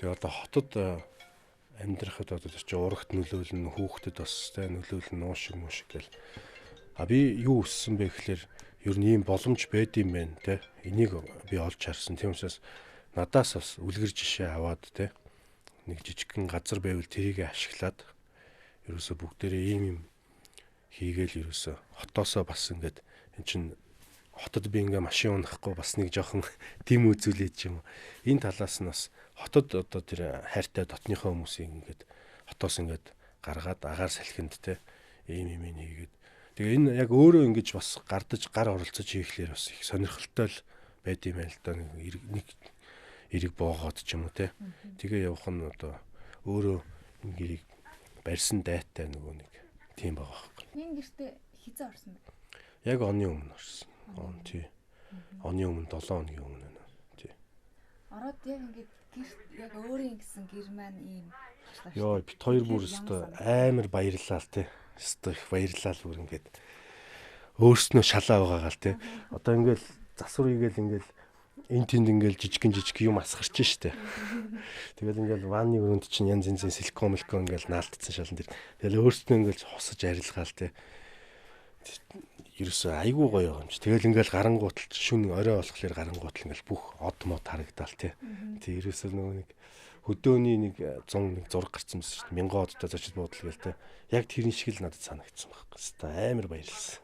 Тэгээ одоо хотод амьдрахад одоо тэр чинь урагт нөлөөлнө, хүүхдэд бас тэ нөлөөлнө, уушиг муушиг гэл. А би юу өссөн бэ гэхлээр ер нь ийм боломж байд юм байна те. Энийг би олж харсан. Тийм учраас надаас бас үлгэр жишээ аваад те. Нэг жижигхэн газар байвал тэрийг ашиглаад ерөөсө бүгдээрээ ийм юм хийгээл ерөөсө хотоосоо бас ингээд эн чин хотод би ингээ машин унахгүй бас нэг жоохон дим үзүүлээд ч юм уу. Энэ талаас нь бас хотод одоо тэр хайртай дотныхоо хүмүүсийг ингээд хотоос ингээд гаргаад агаар салхинд те ийм юм хийгээд. Тэгээ энэ яг өөрөө ингэж бас гардаж гар оролцож хийхлээр бас их сонирхолтой л байд юм байл л да. Нэг эрэг боогоод ч юм уу те. Тэгээ явах нь одоо өөрөө энэ гэрийг барьсан дайтай нөгөө нэг тийм байгаа байхгүй. Энэ гэртээ хизээ орсон бэ? Яг оны өмнө орсон. Он тий. Оны өмнө 7 хоногийн өмнө байна. Тий. Ороод яг ингээд гэрт яг өөрийн гэсэн гэр маань ийм болчлаа. Йоо, бит хоёр бүр өстө амар баярлалаа л тий. Өстө их баярлалаа л бүр ингээд өөрснөө шалаа байгаагаа л тий. Одоо ингээд засвар хийгээл ингээд эн тэнд ингээл жижигэн жижиг юм асгарч штэ. Тэгэл ингээл ванны өрөөнд чинь янз янзын силикон мэлкон ингээл наалтцсан шалан дээр. Тэгэл өөрснөө ингээл хосож арилгаал тий. Ерөөсөө айгүй гоё юм чи. Тэгэл ингээл гарангуутал шүн орой болохоор гарангуутал ингээл бүх од мод харагдаал тий. Тэг ерөөсөө нөгөө нэг хөдөөний нэг 100 нэг зураг гарсан байсан шүү дээ. Мянган одтой зочид буудал гээл тий. Яг тэрэн шиг л надад санагдсан байхгүй. Хэвээ амар баярлсан.